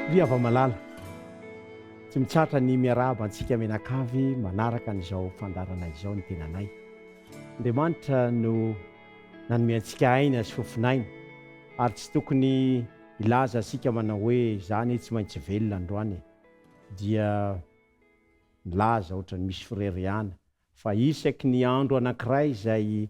Ry hava-malala, tsy mitsahatra ny miarahaba antsika mianakavy manaraka an'izao fandaharana izao ny tenanay. Andriamanitra no nanome antsika aina sy fofon'aina ary tsy tokony hilaza isika manao hoe izaho anie tsy maintsy velona androany e! dia milaza ohatran'ny misy fireharehana fa isaky ny andro anankiray izay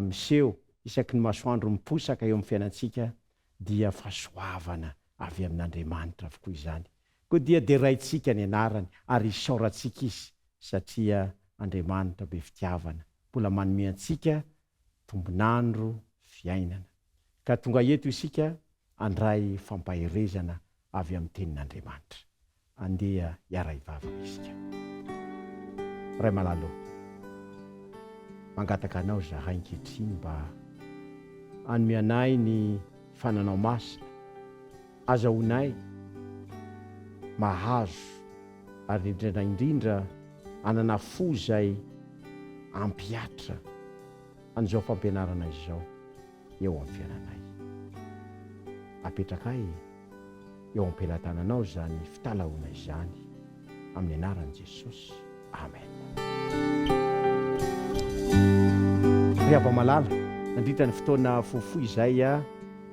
miseho, isaky ny masoandro miposaka eo amin'ny fiainantsika dia fahasoavana avy amin'Andriamanitra avokoa izany. Koa dia deraintsika ny anarany ary isaorantsika Izy satria Andriamanitra be fitiavana, mbola manome antsika tombon'andro fiainana. Ka tonga eto isika handray fampaherezana avy amin'ny Tenin'Andriamanitra. Andeha hiara-hivavaka isika. Ray malala ô, mangataka Anao izahay ankehitriny mba hanome anay ny Fananao Masina, azahoanay mahazo ary indrindra indrindra hanana fo izay hampihatra an'izao fampianarana izao eo amin'ny fiainanay. Apetrakay eo am-pelatananao izany fitalahoana izany amin'ny anaran'i Jesosy. Amen. Ry hava-malala, nandritra ny fotoana fohifohy izay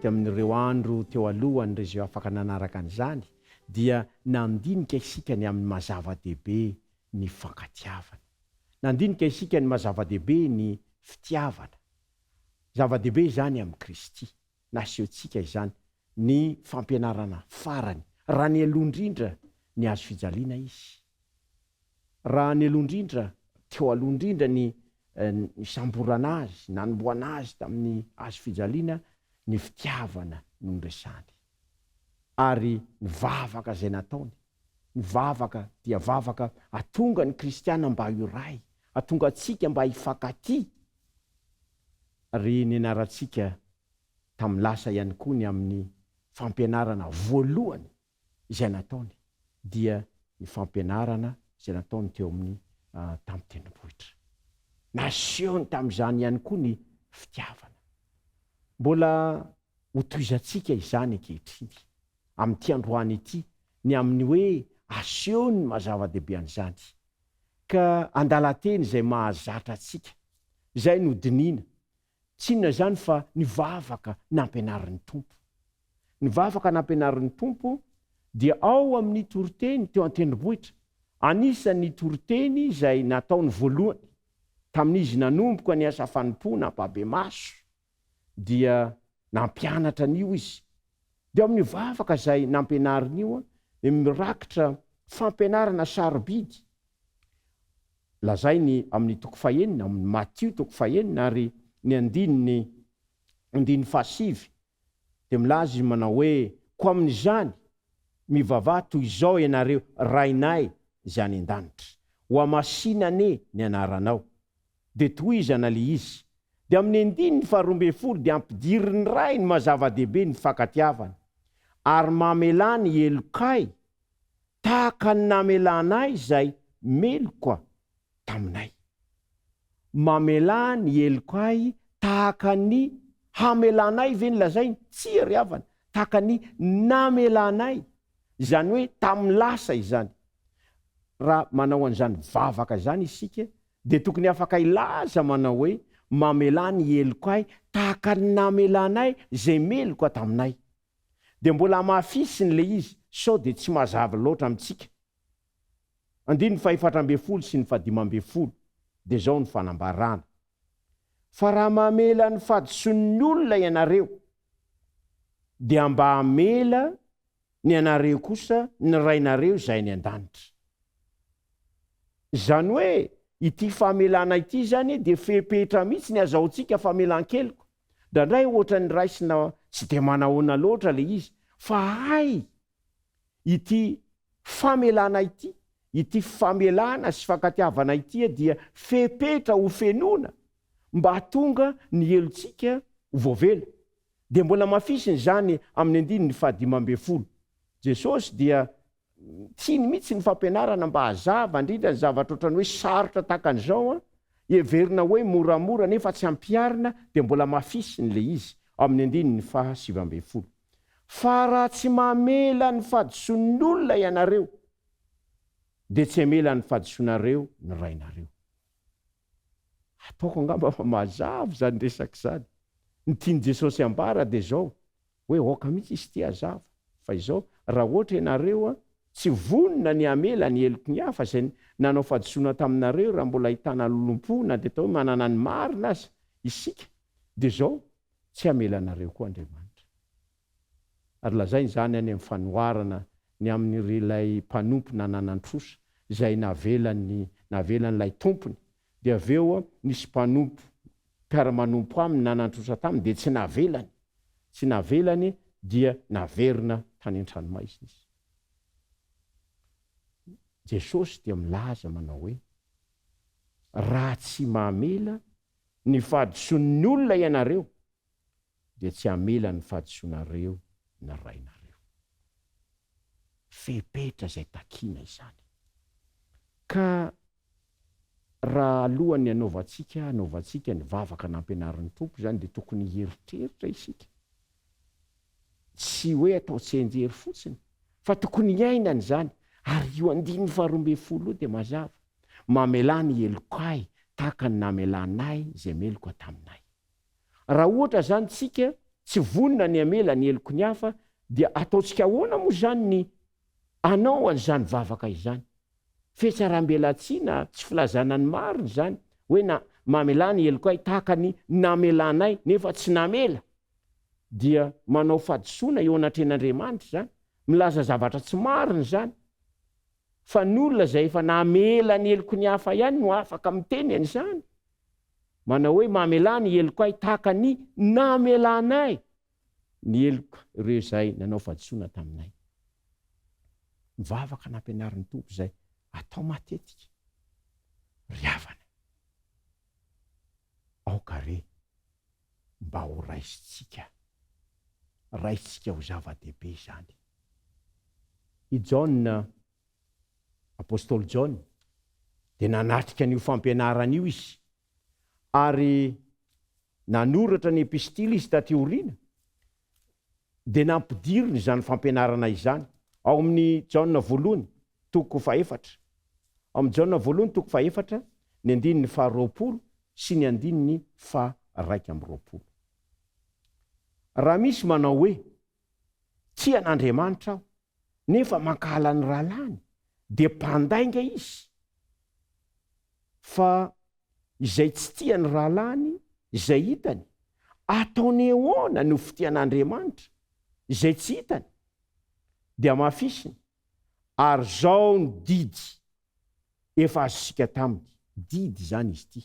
teo amin'ireo andro teo aloha an'ireo izay afaka nanaraka an'izany, dia nandinika isika ny amin'ny maha-zava-dehibe ny fankatiavana. Nandinika isika ny maha-zava-dehibe ny fitiavana. Zava-dehibe izany amin'i Kristy. Nasehontsika izany ny fampianarana farany, raha nialoha indrindra ny hazo fijaliana Izy. Raha nialoha indrindra, teo aloha indrindra ny nisamborana Azy, nanombohana Azy tamin'ny hazo fijaliana, ny fitiavana no noresahany. Ary ny vavaka izay nataony, ny vavaka dia vavaka hahatonga ny kristiana mba ho iray, hahatonga antsika mba hifankatia. Ary nianarantsika tamin'ny lasa ihany koa ny amin'ny fampianarana voalohany izay nataony, dia ny fampianarana izay nataony teo amin'ny tampon-tendrombohitra. Nasehony tamin'izany ihany koa ny fitiavana. Mbola hotohizantsika izany ankehitriny, amin'ity androany ity, ny amin'ny hoe asehony ny maha-zava-dehibe an'izany. Ka andalan-teny izay mahazatra antsika, izay no dinihina. Tsy inona izany fa ny vavaka nampianarin'ny Tompo. Ny vavaka nampianarin'ny Tompo dia ao amin'ny toriteny teo an-tendrombohitra, anisan'ny toriteny izay nataony voalohany tamin'izy nanomboka ny asa fanompoana ampahibemaso dia nampianatra an'io izy. Dia ao amin'io vavaka izay nampianariny io dia mirakitra fampianarana sarobidy lazainy amin'ny toko fahenina, amin'ny Matio toko fahenina ary ny andininy andininy fahasivy dia milaza izy manao hoe, Koa amin'izany, mivavaha toy izao ianareo, Rainay izay any an-danitra, hohamasina anie ny anaranao. Dia tohizana ilay izy. Dia amin'ny andininy faharoambinifolo dia ampidirin'ny Ray ny maha zava-dehibe ny fifankatiavana, ary mamelà ny helokay tahaka ny namelanay izay meloka taminay. Mamelà ny helokay tahaka ny hamelanay ve ny lazainy? Tsia ry havana, tahaka ny namelanay, izany hoe tamin'ny lasa izany. Raha manao an'izany vavaka izany isika dia tokony afaka hilaza manao hoe, Mamelà ny helokay tahaka ny namelanay izay meloka taminay. Dia mbola hamafisiny ilay izy sao dia tsy mazava loatra amintsika. Andininy fahefatra ambinifolo sy ny fahadimy ambinifolo dia izao ny fanambarana, Fa raha mamela ny fahadisoan'ny olona ianareo, dia mba hamela ny anareo kosa ny Rainareo izay any an-danitra. Izany hoe ity famelana ity izany dia fepetra mihitsy ny azahoantsika famelan-keloka. Indraindray ohatran'ny raisina tsy dia manahoana loatra ilay izy fa hay ity famelana ity, ity famelana sy fankatiavana ity dia fepetra ho fenoina mba hahatonga ny helotsika ho voavela. Dia mbola hamafisiny izany amin'ny andininy fahadimy ambinifolo. Jesosy dia tiany mihitsy ny fampianarana mba hazava, indrindra ny zavatra ohatran'ny hoe sarotra tahaka an'izao, heverina hoe moramora nefa tsy ampiharina, dia mbola hamafisiny ilay izy ao amin'ny andininy faha 19. Fa raha tsy mamela ny fahadisoan'ny olona ianareo, dia tsy hamela ny fahadisoanareo ny Rainareo. Ataoko angamba fa mazava izany resaka izany. Ny tian'i Jesosy ambara dia izao, hoe aoka mihitsy izy ity hazava, fa izao, raha ohatra ianareo tsy vonona ny hamela ny heloky ny hafa izay nanao fahadisoana taminareo raha mbola ahitana lolompo na dia atao hoe manana ny marina aza isika, dia izao, tsy hamela anareo koa Andriamanitra. Ary lazainy izany any amin'ny fanoharana ny amin'ilay mpanompo nananan-trosa izay navelan'ny navelan'ilay tompony, dia avy eo nisy mpanompo mpiara-manompo aminy nanan-trosa taminy dia tsy navelany, tsy navelany dia naverina tany an-tranomaizina izy. Jesosy dia milaza manao hoe, Raha tsy mamela ny fahadisoan'ny olona ianareo, dia tsy hamela ny fahadisoanareo ny Rainareo. Fepetra izay takiana izany. Ka raha alohan'ny hanaovantsika hanaovantsika ny vavaka nampianarin'ny Tompo izany dia tokony hieritreritra isika. Tsy hoe atao tsianjery fotsiny fa tokony hiainana izany. Ary io andininy faharoa ambinifolo io dia mazava. Mamelà ny helokay tahaka ny namelanay izay meloka taminay. Raha ohatra izany tsika tsy vonona ny hamela ny heloky ny hafa dia ataontsika ahoana moa izany ny hanao an'izany vavaka izany? Fihatsarambelatsihy na tsy filazana ny marina izany hoe na mamelà ny helokay tahaka ny namelanay nefa tsy namela dia manao fahadisoana eo anatrehan'Andriamanitra izany, milaza zavatra tsy marina izany. Fa ny olona izay efa namela ny heloky ny hafa ihany no afaka miteny an'izany. Manao hoe mamelà ny helokay tahaka ny namelanay ny heloka ireo izay nanao fahadisoana taminay. Ny vavaka nampianarin'ny Tompo izay atao matetika. Ry havana, aoka re mba ho raisintsika, raisintsika ho zava-dehibe izany. I Jaona Apostoly Jaona dia nanatrika an'io fampianarana io izy, ary nanoratra ny epistily izy taty aoriana, dia nampidiriny izany fampianarana izany ao amin'ny Jaona voalohany toko fahefatra. Ao amin'ny Jaona voalohany toko fahefatra, ny andininy faharoapolo sy ny andininy faha-21. Raha misy manao hoe, Tia an'Andriamanitra aho, nefa mankahala ny rahalahiny, dia mpandainga izy. Fa izay tsy tia ny rahalahiny, izay hitany, ataony ahoana no fitia an'Andriamanitra, izay tsy hitany? Dia hamafisiny, ary izao ny didy efa azontsika taminy, didy izany izy ity,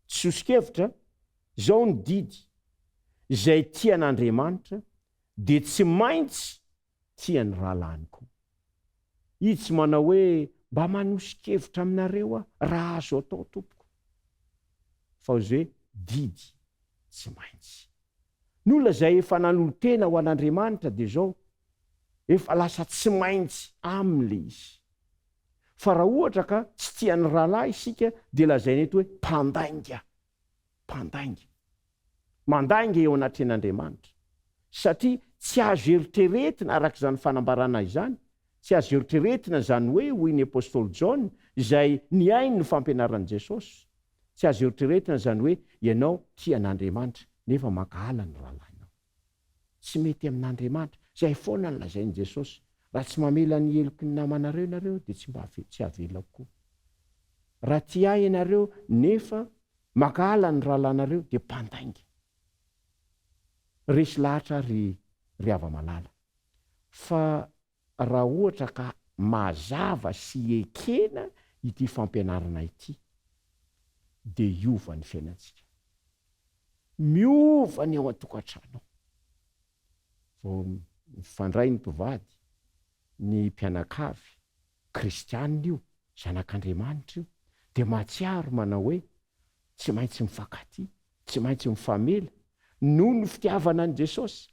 tsy soso-kevitra, izao ny didy, izay tia an'Andriamanitra dia tsy maintsy tia ny rahalahiny koa. Izy tsy manao hoe mba manoso-kevitra aminareo aho raha azo atao tompoko, fa ozy hoe didy tsy maintsy. Ny olona izay efa nanolo-tena ho an'Andriamanitra dia izao, efa lasa tsy maintsy aminy ilay izy. Fa raha ohatra ka tsy tia ny rahalahy isika dia lazaina eto hoe mpandainga. Mpandainga. Mandainga eo anatrehan'Andriamanitra. Satria tsy azo eritreretina araka izany fanambarana izany, tsy azo eritreretina izany hoe hoy ny apostoly Jaona izay nihaino ny fampianaran'i Jesosy, tsy azo eritreretina izany hoe ianao tia an'Andriamanitra nefa mankahala ny rahalahinao. Tsy mety amin'Andriamanitra. Izay foana no lazain'i Jesosy. Raha tsy mamela ny heloky ny namanareo ianareo dia tsy mba tsy havelako koa. Raha tia ahy ianareo nefa mankahala ny rahalahinareo dia mpandainga. Resy lahatra aho ry ry hava-malala fa raha ohatra ka mazava sy ekena ity fampianarana ity dia hiova ny fiainantsika. Miova ny ao an-tokantrano ao. Vao mifandray ny mpivady, ny mpianakavy, kristianina io, zanak'Andriamanitra io, dia mahatsiaro manao hoe tsy maintsy mifankatia, tsy maintsy mifamela noho ny fitiavana an'i Jesosy.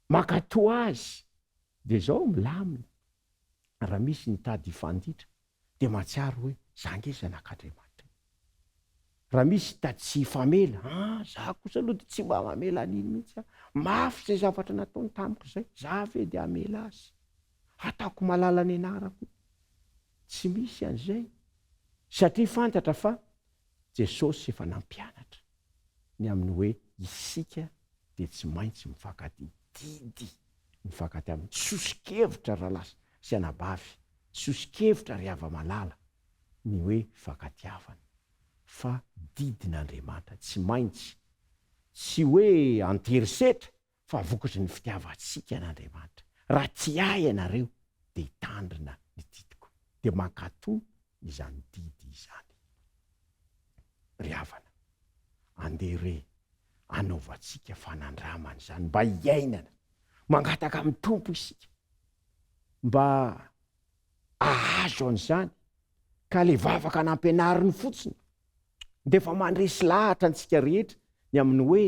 Mankatò azy dia izao milamina, raha misy nitady hifanditra dia mahatsiaro hoe za ange zanak'Andriamanitra e. Raha misy hitady tsy hifamela, an, za kosa aloha dia tsy mba mamela an'iny mihitsy aho. Mafy izay zavatra nataony tamiko izay, za ve dia hamela azy? Hataoko malala ny anarako io. Tsy misy an'izay. Satria fantatra fa Jesosy efa nampianatra ny amin'ny hoe isika dia tsy maintsy mifankatia. Didy mifankatia aminy. Soso-kevitra rahalahy sy anabavy, soso-kevitra ry hava-malala ny hoe fifankatiavana. Fa didin'Andriamanitra, tsy maintsy. Tsy hoe an-terisetra fa vokatry ny fitiavantsika an'Andriamanitra. Raha tia ahy ianareo dia hitandrina ny didiko. Dia mankatò izany didy izany. Ry havana, andeha re hanaovantsika fanandramana izany mba hiainana. Mangataka amin'ny Tompo isika mba hahazo an'izany ka ilay vavaka nampianariny fotsiny dia efa mandresy lahatra antsika rehetra ny amin'ny hoe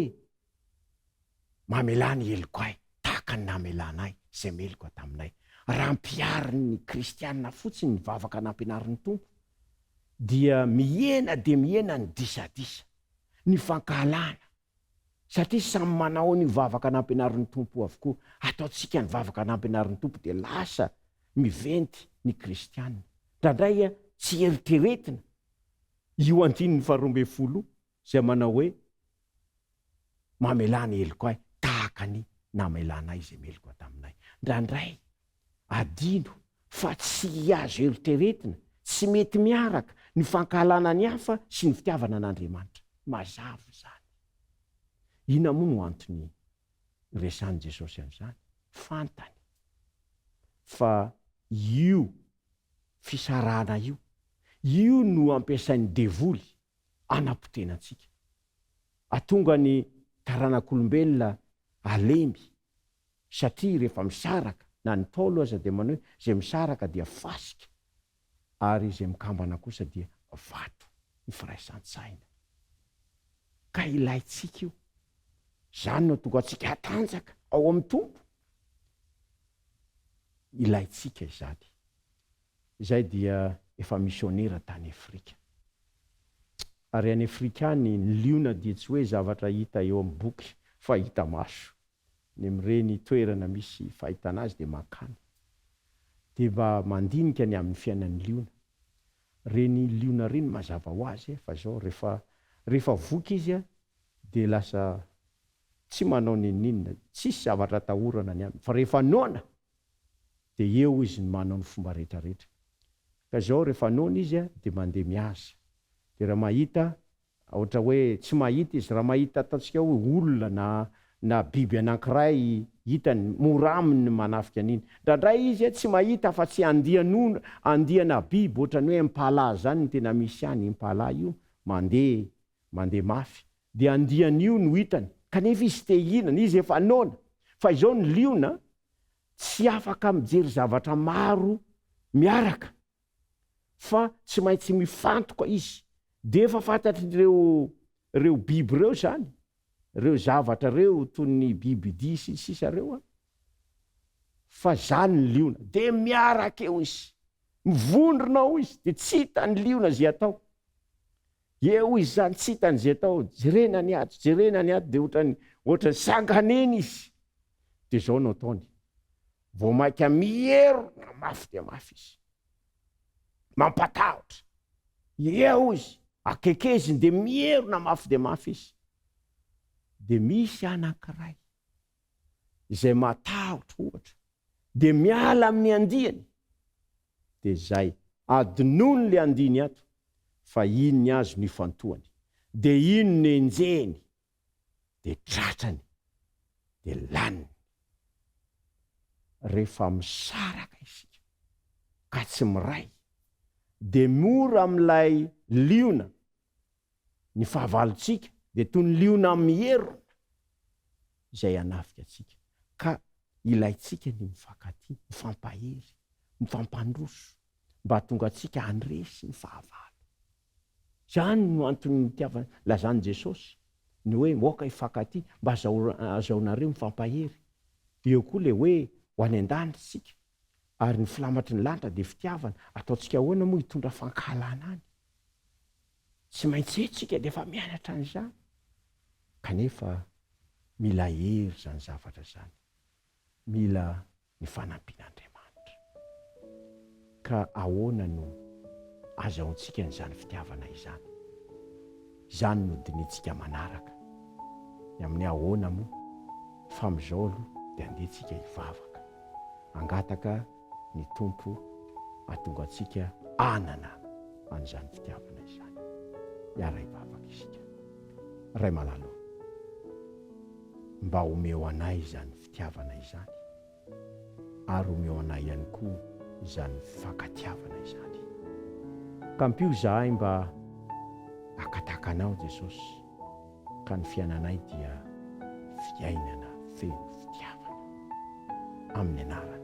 Mamelà ny helokay tahaka ny namelanay izay meloka taminay. Raha ampiharin'ny kristiana fotsiny ny vavaka nampianarin'ny Tompo, dia mihena dia mihena ny disadisa, ny fankahalana, satria samy manao an'io vavaka nampianarin'ny Tompo io avokoa. Ataontsika ny vavaka nampianarin'ny Tompo dia lasa miventy ny kristiana. Indraindray tsy eritreretina io andininy faharoa ambinifolo io izay manao hoe, Mamelà ny heloko ahy tahaka ny namelanay izay meloka taminay. Indraindray adino fa tsy azo eritreretina, tsy mety miaraka ny fankahalana ny hafa sy ny fitiavana an'Andriamanitra. Mazava izany. Inona moa no antony niresahan'i Jesosy an'izany? Fantany fa io fisarahana io, io no ampiasain'ny devoly hanapotehina antsika. Hahatonga ny taranak'olombelona halemy satria rehefa misaraka, na ny Ntaolo aza dia manao hoe izay misaraka dia fasika ary izay mikambana kosa dia vato, ny firaisan-tsaina. Ka ilaintsika io. Izany no hahatonga antsika hatanjaka ao amin'ny Tompo. Ilaintsika izany. Izay dia efa misionera tany Afrika. Ary any Afrika any, ny liona dia tsy hoe zavatra hita eo amin'ny boky fa hita maso. Any amin'ireny toerana misy fahitana azy dia mankany. Dia mba mandinika ny amin'ny fiainan'ny liona. Ireny liona ireny mazava ho azy fa izao rehefa rehefa voky izy dia lasa tsy manao n'inon'inona, tsisy zavatra atahorana ny aminy. Fa rehefa noana dia eo izy no manao ny fomba rehetra rehetra. Ka izao rehefa noana izy dia mandeha mihaza. Dia raha mahita, ohatra hoe tsy mahita izy, raha mahita ataontsika hoe olona na na biby anankiray hitany, mora aminy ny manafika an'iny. Indraindray izy tsy mahita afa-tsy andian'olona, andiana biby ohatran'ny hoe impala izany no tena misy any, impala io mandeha mandeha mafy. Dia andian'io no hitany, kanefa izy te hihinana, izy efa noana. Fa izao ny liona tsy afaka mijery zavatra maro miaraka fa tsy maintsy mifantoka izy. Dia efa fantatr'ireo ireo biby ireo izany, ireo zavatra ireo toy ny bibidia sy ny sisa ireo an, fa izany ny liona. Dia miaraka eo izy, mivondrona ao izy, dia tsy hitan'ny liona izay atao. Eo izy izany tsy hitany izay atao, jerena ny ato, jerena ny ato dia ohatran'ny ohatran'ny sanganena izy. Dia izao no ataony, vao mainka mierona mafy dia mafy izy. Mampatahotra. Eo izy, akekeziny dia mierona mafy dia mafy izy. Dia misy anankiray izay matahotra ohatra dia miala amin'ny andiany dia zay, adinony le andiany ato fa iny ny azy no ifantohany dia iny no enjehiny dia tratrany dia laniny. Rehefa misaraka isika ka tsy miray dia mora amin'ilay liona Ny fahavalontsika dia toy ny liona mierona izay hanafika antsika. Ka ilaintsika ny mifankatia, mifampahery, mifampandroso mba hahatonga antsika handresy ny fahavalo. Izany no antony nitiavana, lazan'i Jesosy ny hoe aoka hifankatia mba hahazoanareo mifampahery. Eo koa ilay hoe ho any an-danitra isika ary ny filamatry ny lanitra dia fitiavana. Ataontsika ahoana moa hitondra fankahalana any? Tsy maintsy hetsika dia efa mianatra an'izany. Kanefa mila hery izany zavatra izany. Mila ny fanampian'Andriamanitra. Ka ahoana no azahoantsika an'izany fitiavana izany? Izany no dinihintsika manaraka. Ny amin'ny ahoana moa? Fa amin'izao aloha dia andeha tsika hivavaka. Hangataka ny Tompo hahatonga antsika hanana an'izany fitiavana izany. Hiara-hivavaka isika. Ray malala ô, mba omeo anay izany fitiavana izany, ary omeo anay ihany koa izany fankatiavana izany. Ka ampio izahay mba hakataka Anao Jesosy, ka ny fiainanay dia fiainana feno fitiavana. Amin'ny anaran'i.